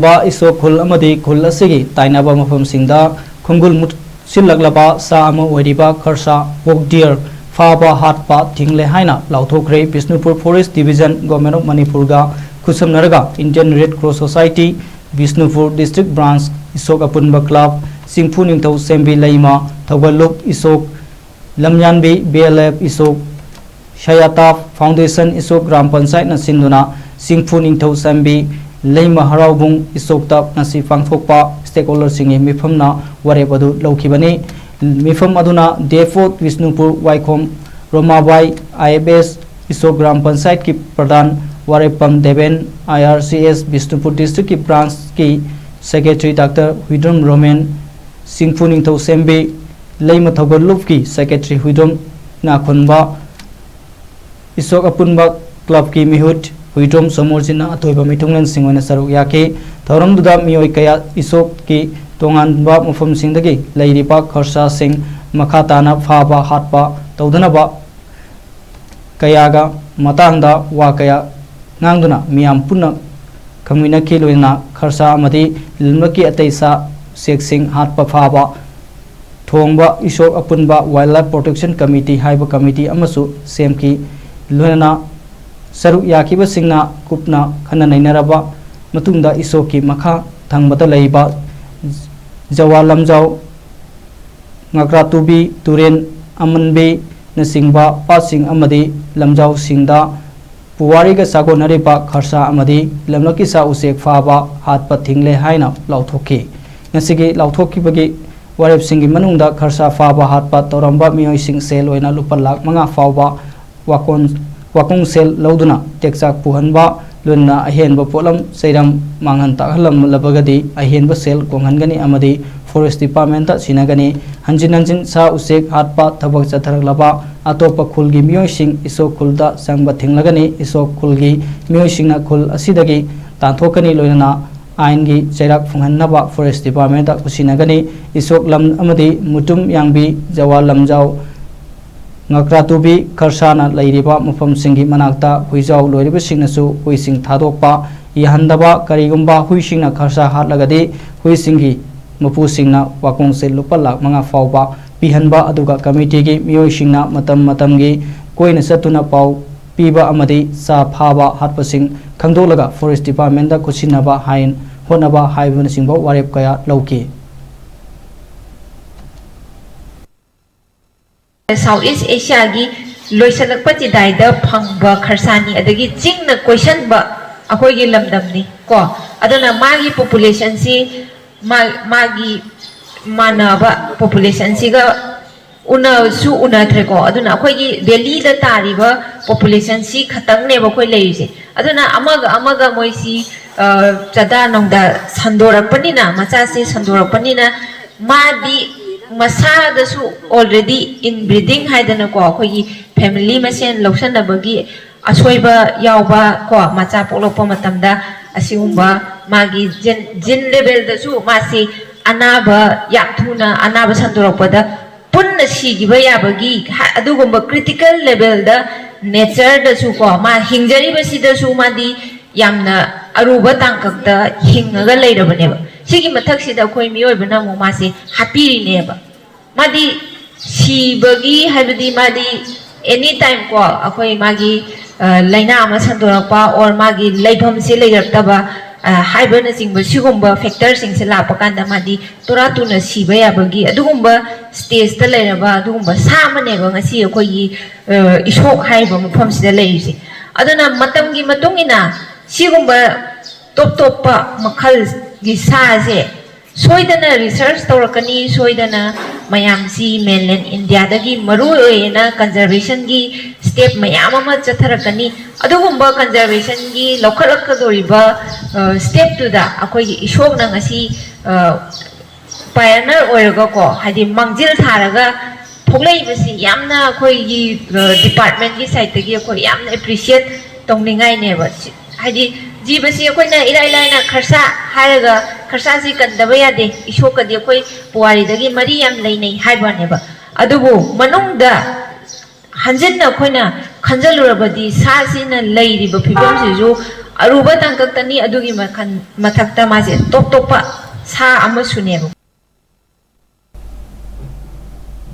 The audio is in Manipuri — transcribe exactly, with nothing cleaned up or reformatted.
ꯕ ꯏꯁꯣꯛ ꯈꯨꯜ ꯑꯃꯗꯤ ꯈꯨꯜ ꯑꯁꯤꯒꯤ ꯇꯥꯏꯅꯕ ꯃꯐꯝꯁꯤꯡꯗ ꯈꯨꯡꯒꯨꯜ ꯃꯨꯠꯁꯤꯜꯂꯛꯂꯕ ꯁꯥ ꯑꯃ ꯑꯣꯏꯔꯤꯕ ꯈꯔꯁꯥ, ꯄꯣꯛ ꯗꯤꯌꯔ, ꯐꯥꯕ ꯍꯥꯠꯄ ꯊꯤꯡꯂꯦ ꯍꯥꯏꯅ ꯂꯥꯎꯊꯣꯛꯈ꯭ꯔꯦ꯫ Bishnupur Forest Division, Government of ꯃꯅꯤꯄꯨꯔꯒ ꯈꯨꯠꯁꯝꯅꯔꯒ Indian Red Cross Society, Bishnupur District Branch, ꯏꯁꯣꯛ ꯑꯄꯨꯟꯕ club, ꯆꯤꯡꯐꯨ ꯅꯤꯡꯊꯧ ꯁꯦꯝꯕꯤ ꯂꯩꯃ ꯊꯧꯒꯜꯂꯨꯞ ꯏꯁꯣꯛ, ꯂꯝꯌꯥꯟꯕꯤ B L F ꯏꯁꯣꯛ, ꯁꯌꯥꯇꯥꯞ Foundation ꯏꯁꯣꯛ ꯒ꯭ꯔꯥꯝ ꯄꯟꯆꯥꯌꯠꯅ ꯁꯤꯟꯗꯨꯅ ꯆꯤꯡꯐꯨ ꯅꯤꯡꯊꯧ ꯁꯦꯝꯕꯤ ꯂꯩꯃ ꯍꯔꯥꯎꯕꯨꯡ ꯏꯁꯣꯛꯇ ꯉꯁꯤ ꯄꯥꯡꯊꯣꯛꯄ stakeholderꯁꯤꯡꯒꯤ ꯃꯤꯐꯝꯅ ꯋꯥꯔꯦꯞ ꯑꯗꯨ ꯂꯧꯈꯤꯕꯅꯤ꯫ ꯃꯤꯐꯝ ꯑꯗꯨꯅ depot Bishnupur Waikhom Romabai I F S Ishok Gram ꯄꯟꯆꯥꯌꯠꯀꯤ Pradhan Warepam Deben, I R C S Bishnupur Districtꯀꯤ branchꯀꯤ secretary Doctor ꯍꯨꯏꯗ꯭ꯔꯝ ꯔꯣꯃꯦꯟ, ꯆꯤꯡꯐꯨ ꯅꯤꯡꯊꯧ ꯁꯦꯝꯕꯤ ꯂꯩꯃ ꯊꯧꯒꯜꯂꯨꯞꯀꯤ secretary ꯍꯨꯏꯗ꯭ꯔꯝ ꯉꯥꯈꯨꯟꯕ, ꯏꯁꯣꯛ ꯑꯄꯨꯟꯕ clubꯀꯤ ꯃꯤꯍꯨꯠ ꯍꯨꯏꯗ꯭ꯔꯣꯝ ꯁꯣꯃꯣꯔꯖꯤꯠꯅ ꯑꯇꯣꯏꯕ ꯃꯤꯊꯨꯡꯂꯦꯟꯁꯤꯡ ꯑꯣꯏꯅ ꯁꯔꯨꯛ ꯌꯥꯈꯤ꯫ ꯊꯧꯔꯝꯗꯨꯗ ꯃꯤꯑꯣꯏ ꯀꯌꯥ ꯏꯁꯣꯛꯀꯤ ꯇꯣꯉꯥꯟꯕ ꯃꯐꯝꯁꯤꯡꯗꯒꯤ ꯂꯩꯔꯤꯕ ꯈꯔꯁꯥꯁꯤꯡ ꯃꯈꯥ ꯇꯥꯅ ꯐꯥꯕ ꯍꯥꯠꯄ ꯇꯧꯗꯅꯕ ꯀꯌꯥꯒ ꯃꯇꯥꯡꯗ ꯋꯥ ꯀꯌꯥ ꯉꯥꯡꯗꯨꯅ ꯃꯤꯌꯥꯝ ꯄꯨꯟꯅ ꯈꯪꯃꯤꯟꯅꯈꯤ꯫ ꯂꯣꯏꯅꯅ ꯈꯔꯁꯥ ꯑꯃꯗꯤ ꯂꯝꯂꯛꯀꯤ ꯑꯇꯩ ꯁꯥ ꯎꯆꯦꯛꯁꯤꯡ ꯍꯥꯠꯄ ꯐꯥꯕ ꯊꯣꯡꯕ ꯏꯁꯣꯛ ꯑꯄꯨꯟꯕ Wildlife Protection Committee ꯍꯥꯏꯕ committee ꯑꯃꯁꯨ ꯁꯦꯝꯈꯤ꯫ ꯂꯣꯏꯅꯅ ꯁꯔꯨꯛ ꯌꯥꯈꯤꯕꯁꯤꯡꯅ ꯀꯨꯞꯅ ꯈꯟꯅ ꯅꯩꯅꯔꯕ ꯃꯇꯨꯡꯗ ꯏꯁꯣꯛꯀꯤ ꯃꯈꯥ ꯊꯪꯕꯗ ꯂꯩꯕ ꯖꯋꯥ ꯂꯝꯖꯥꯎ, ꯉꯀ꯭ꯔꯥꯇꯨꯕꯤ, ꯇꯨꯔꯦꯟ ꯑꯃꯟꯕꯤꯅꯆꯤꯡꯕ ꯄꯥꯠꯁꯤꯡ ꯑꯃꯗꯤ ꯂꯝꯖꯥꯎꯁꯤꯡꯗ ꯄꯨꯋꯥꯔꯤꯒ ꯆꯥꯒꯣꯟꯅꯔꯤꯕ ꯈꯔꯁꯥ ꯑꯃꯗꯤ ꯂꯝꯂꯛꯀꯤ ꯁꯥ ꯎꯆꯦꯛ ꯐꯥꯕ ꯍꯥꯠꯄ ꯊꯤꯡꯂꯦ ꯍꯥꯏꯅ ꯂꯥꯎꯊꯣꯛꯈꯤ꯫ ꯉꯁꯤꯒꯤ ꯂꯥꯎꯊꯣꯛꯈꯤꯕꯒꯤ ꯋꯥꯔꯦꯞꯁꯤꯡꯒꯤ ꯃꯅꯨꯡꯗ ꯈꯔꯁꯥ ꯐꯥꯕ ꯍꯥꯠꯄ ꯇꯧꯔꯝꯕ ꯃꯤꯑꯣꯏꯁꯤꯡ ꯁꯦꯜ ꯑꯣꯏꯅ ꯂꯨꯄꯥ ꯂꯥꯈ ꯃꯉꯥ ꯐꯥꯎꯕ ꯋꯥꯀꯣꯟ-, ꯋꯥꯀꯣꯡ ꯁꯦꯜ ꯂꯧꯗꯨꯅ ꯇꯦꯛꯆꯥꯛ ꯄꯨꯍꯟꯕ, ꯂꯣꯏꯅꯅ ꯑꯍꯦꯟꯕ ꯄꯣꯠꯂꯝ ꯆꯩꯔꯝ ꯃꯥꯡꯍꯟ ꯇꯥꯛꯍꯜꯂꯝꯂꯕꯒꯗꯤ ꯑꯍꯦꯟꯕ ꯁꯦꯜ ꯀꯣꯡꯍꯟꯒꯅꯤ ꯑꯃꯗꯤ Forest Departmentꯇ ꯁꯤꯟꯅꯒꯅꯤ꯫ ꯍꯟꯖꯤꯟ ꯍꯟꯖꯤꯟ ꯁꯥ ꯎꯆꯦꯛ ꯍꯥꯠꯄ ꯊꯕꯛ ꯆꯠꯊꯔꯛꯂꯕ ꯑꯇꯣꯞꯄ ꯈꯨꯜꯒꯤ ꯃꯤꯑꯣꯏꯁꯤꯡ ꯏꯁꯣꯛ ꯈꯨꯜꯗ ꯆꯪꯕ ꯊꯤꯡꯂꯒꯅꯤ꯫ ꯏꯁꯣꯛ ꯈꯨꯜꯒꯤ ꯃꯤꯑꯣꯏꯁꯤꯡꯅ ꯈꯨꯜ ꯑꯁꯤꯗꯒꯤ ꯇꯥꯟꯊꯣꯛꯀꯅꯤ, ꯂꯣꯏꯅꯅ ꯑꯥꯏꯟꯒꯤ ꯆꯩꯔꯥꯛ ꯐꯪꯍꯟꯅꯕ Forest Departmentꯇ ꯈꯨꯠꯁꯤꯟꯅꯒꯅꯤ꯫ ꯏꯁꯣꯛ ꯂꯝ ꯑꯃꯗꯤ ꯃꯨꯇꯨꯝ ꯌꯥꯡꯕꯤ, ꯖꯋꯥ ꯂꯝꯖꯥꯎ, ꯉꯀ꯭ꯔꯥꯇꯨꯕꯤ ꯈꯔꯁꯥꯅ ꯂꯩꯔꯤꯕ ꯃꯐꯝꯁꯤꯡꯒꯤ ꯃꯅꯥꯛꯇ ꯍꯨꯏꯖꯥꯎ ꯂꯣꯏꯔꯤꯕꯁꯤꯡꯅꯁꯨ ꯍꯨꯏꯁꯤꯡ ꯊꯥꯗꯣꯛꯄ, ꯌꯥꯍꯟꯗꯕ, ꯀꯔꯤꯒꯨꯝꯕ ꯍꯨꯏꯁꯤꯡꯅ ꯈꯔꯁꯥ ꯍꯥꯠꯂꯒꯗꯤ ꯍꯨꯏꯁꯤꯡꯒꯤ ꯃꯄꯨꯁꯤꯡꯅ ꯋꯥꯀꯣꯡꯁꯦ ꯂꯨꯄꯥ ꯂꯥꯈ ꯃꯉꯥ ꯐꯥꯎꯕ ꯄꯤꯍꯟꯕ, ꯑꯗꯨꯒ ꯀꯃꯤꯇꯤꯒꯤ ꯃꯤꯑꯣꯏꯁꯤꯡꯅ ꯃꯇꯝ ꯃꯇꯝꯒꯤ ꯀꯣꯏꯅ ꯆꯠꯇꯨꯅ ꯄꯥꯎ ꯄꯤꯕ ꯑꯃꯗꯤ ꯁꯥ ꯐꯥꯕ ꯍꯥꯠꯄꯁꯤꯡ ꯈꯪꯗꯣꯛꯂꯒ ꯐꯣꯔꯦꯁ ꯗꯤꯄꯥꯔꯠꯃꯦꯟꯗ ꯈꯨꯠꯁꯤꯟꯅꯕ ꯍꯥꯏꯟ ꯍꯣꯠꯅꯕ ꯍꯥꯏꯕꯅꯆꯤꯡꯕ ꯋꯥꯔꯦꯞ ꯀꯌꯥ ꯂꯧꯈꯤ꯫ ꯁꯥꯎꯠ ꯏꯁ ꯑꯦꯁꯤꯌꯥꯒꯤ ꯂꯣꯏꯁꯤꯜꯂꯛꯄ ꯆꯤꯗꯥꯏꯗ ꯐꯪꯕ ꯈꯔꯁꯥꯅꯤ, ꯑꯗꯒꯤ ꯆꯤꯡꯅ ꯀꯣꯏꯁꯟꯕ ꯑꯩꯈꯣꯏꯒꯤ ꯂꯝꯗꯝꯅꯤ ꯀꯣ꯫ ꯑꯗꯨꯅ ꯃꯥꯒꯤ ꯄꯣꯄꯨꯂꯦꯁꯟꯁꯤ ꯃꯥ-, ꯃꯥꯒꯤ ꯃꯥꯟꯅꯕ ꯄꯣꯄꯨꯂꯦꯁꯟꯁꯤꯒ ꯎꯅꯁꯨ ꯎꯅꯗ꯭ꯔꯦꯀꯣ꯫ ꯑꯗꯨꯅ ꯑꯩꯈꯣꯏꯒꯤ ꯚꯦꯂꯤꯗ ꯇꯥꯔꯤꯕ ꯄꯣꯄꯨꯂꯦꯁꯟꯁꯤ ꯈꯛꯇꯪꯅꯦꯕ ꯑꯩꯈꯣꯏ ꯂꯩꯔꯤꯁꯦ꯫ ꯑꯗꯨꯅ ꯑꯃꯒ ꯑꯃꯒ ꯃꯣꯏꯁꯤ, ꯑ, ꯆꯥꯗꯥ ꯅꯧꯗꯥ ꯁꯟꯗꯣꯔꯛꯄꯅꯤꯅ, ꯃꯆꯥꯁꯤ ꯁꯟꯗꯣꯔꯛꯄꯅꯤꯅ, ꯃꯥꯗꯤ ꯃꯁꯥꯗꯁꯨ already inbreeding ꯍꯥꯏꯗꯅꯀꯣ, ꯑꯩꯈꯣꯏꯒꯤ ꯐꯦꯃꯤꯂꯤ ꯃꯁꯦꯟ ꯂꯧꯁꯟꯅꯕꯒꯤ ꯑꯁꯣꯏꯕ ꯌꯥꯎꯕ ꯀꯣ, ꯃꯆꯥ ꯄꯣꯛꯂꯛꯄ ꯃꯇꯝꯗ ꯑꯁꯤꯒꯨꯝꯕ ꯃꯥꯒꯤ ꯖꯤꯟ, ꯖꯤꯟ ꯂꯦꯚꯦꯜꯗꯁꯨ ꯃꯥꯁꯤ ꯑꯅꯥꯕ, ꯌꯥꯝ ꯊꯨꯅ ꯑꯅꯥꯕ ꯁꯟꯗꯣꯔꯛꯄꯗ ꯄꯨꯟꯅ ꯁꯤꯈꯤꯕ ꯌꯥꯕꯒꯤ ꯍꯥ-, ꯑꯗꯨꯒꯨꯝꯕ ꯀ꯭ꯔꯤꯇꯤꯀꯦꯜ ꯂꯦꯚꯦꯜꯗ ꯅꯦꯆꯔꯗꯁꯨ ꯀꯣ, ꯃꯥ ꯍꯤꯡꯖꯔꯤꯕꯁꯤꯗꯁꯨ ꯃꯥꯗꯤ ꯌꯥꯝꯅ ꯑꯔꯨꯕ ꯇꯥꯡꯀꯛꯇ ꯍꯤꯡꯉꯒ ꯂꯩꯔꯕꯅꯦꯕ꯫ ꯁꯤꯒꯤ ꯃꯊꯛꯁꯤꯗ ꯑꯩꯈꯣꯏ ꯃꯤꯑꯣꯏꯕꯅ ꯑꯃꯨꯛ ꯃꯥꯁꯦ ꯍꯥꯠꯄꯤꯔꯤꯅꯦꯕ꯫ ꯃꯥꯗꯤ ꯁꯤꯕꯒꯤ, ꯍꯥꯏꯕꯗꯤ ꯃꯥꯗꯤ any time ꯀꯣ, ꯑꯩꯈꯣꯏ ꯃꯥꯒꯤ, ꯑ, ꯂꯥꯏꯅꯥ ꯑꯃ ꯁꯟꯗꯣꯔꯛꯄ or ꯃꯥꯒꯤ ꯂꯩꯐꯝꯁꯦ ꯂꯩꯔꯛꯇꯕ, ꯑ, ꯍꯥꯏꯕꯅꯆꯤꯡꯕ ꯁꯤꯒꯨꯝꯕ ꯐꯦꯛꯇꯔꯁꯤꯡꯁꯦ ꯂꯥꯛꯄ ꯀꯥꯟꯗ ꯃꯥꯗꯤ ꯇꯣꯔꯥ ꯇꯨꯅ ꯁꯤꯕ ꯌꯥꯕꯒꯤ ꯑꯗꯨꯒꯨꯝꯕ ꯁ꯭ꯇꯦꯖꯇ ꯂꯩꯔꯕ ꯑꯗꯨꯒꯨꯝꯕ ꯁꯥ ꯑꯃꯅꯦꯕ ꯉꯁꯤ ꯑꯩꯈꯣꯏꯒꯤ, ꯑ, ꯏꯁꯣꯛ ꯍꯥꯏꯔꯤꯕ ꯃꯐꯝꯁꯤꯗ ꯂꯩꯔꯤꯁꯦ꯫ ꯑꯗꯨꯅ ꯃꯇꯝꯒꯤ ꯃꯇꯨꯡ ꯏꯟꯅ ꯁꯤꯒꯨꯝꯕ ꯇꯣꯞ ꯇꯣꯞꯄ ꯃꯈꯜꯒꯤ ꯁꯥꯁꯦ ꯁꯣꯏꯗꯅ ꯔꯤꯁꯔꯁ ꯇꯧꯔꯛꯀꯅꯤ, ꯁꯣꯏꯗꯅ ꯃꯌꯥꯝꯁꯤ mainland ꯏꯟꯗꯤꯌꯥꯗꯒꯤ ꯃꯔꯨ ꯑꯣꯏꯅ ꯀꯟꯖꯔꯕꯦꯁꯟꯒꯤ ꯁ꯭ꯇꯦꯞ ꯃꯌꯥꯝ ꯑꯃ ꯆꯠꯊꯔꯛꯀꯅꯤ꯫ ꯑꯗꯨꯒꯨꯝꯕ ꯀꯟꯖꯔꯕꯦꯁꯟꯒꯤ ꯂꯧꯈꯠꯂꯛꯀꯗꯧꯔꯤꯕ, ꯑ, ꯁ꯭ꯇꯦꯞꯇꯨꯗ ꯑꯩꯈꯣꯏꯒꯤ ꯏꯁꯣꯛꯅ ꯉꯁꯤ, ꯑ, ꯄꯥꯏꯑꯣꯅꯤꯌꯔ ꯑꯣꯏꯔꯒꯀꯣ, ꯍꯥꯏꯗꯤ ꯃꯥꯡꯖꯤꯜ ꯊꯥꯔꯒ ꯊꯣꯛꯂꯛꯏꯕꯁꯤ ꯌꯥꯝꯅ ꯑꯩꯈꯣꯏꯒꯤ, ꯑ, ꯗꯤꯄꯥꯔꯠꯃꯦꯟꯒꯤ ꯁꯥꯏꯠꯇꯒꯤ ꯑꯩꯈꯣꯏ ꯌꯥꯝꯅ ꯑꯦꯄ꯭ꯔꯤꯁꯤꯌꯦꯠ ꯇꯧꯅꯤꯡꯉꯥꯏꯅꯦꯕ꯫ ꯁꯤ-, ꯍꯥꯏꯗꯤ ꯖꯤꯕꯁꯤ ꯑꯩꯈꯣꯏꯅ ꯏꯔꯥꯏ ꯂꯥꯏꯅ ꯈꯔꯁꯥ ꯍꯥꯏꯔꯒ ꯈꯔꯁꯥꯁꯤ ꯀꯟꯗꯕ ꯌꯥꯗꯦ, ꯏꯁꯣꯛꯀꯗꯤ ꯑꯩꯈꯣꯏ ꯄꯨꯋꯥꯔꯤꯗꯒꯤ ꯃꯔꯤ ꯌꯥꯝ ꯂꯩꯅꯩ ꯍꯥꯏꯕꯅꯦꯕ꯫ ꯑꯗꯨꯕꯨ ꯃꯅꯨꯡꯗ ꯍꯟꯖꯤꯟꯅ ꯑꯩꯈꯣꯏꯅ ꯈꯟꯖꯜꯂꯨꯔꯕꯗꯤ ꯁꯥꯁꯤꯅ ꯂꯩꯔꯤꯕ ꯐꯤꯕꯝꯁꯤꯁꯨ ꯑꯔꯨꯕ ꯇꯥꯡꯀꯛꯇꯅꯤ꯫ ꯑꯗꯨꯒꯤ ꯃꯈꯜ ꯃꯊꯛꯇ ꯃꯥꯁꯦ ꯇꯣꯞ ꯇꯣꯞꯄ ꯁꯥ ꯑꯃꯁꯨꯅꯦꯕꯀꯣ꯫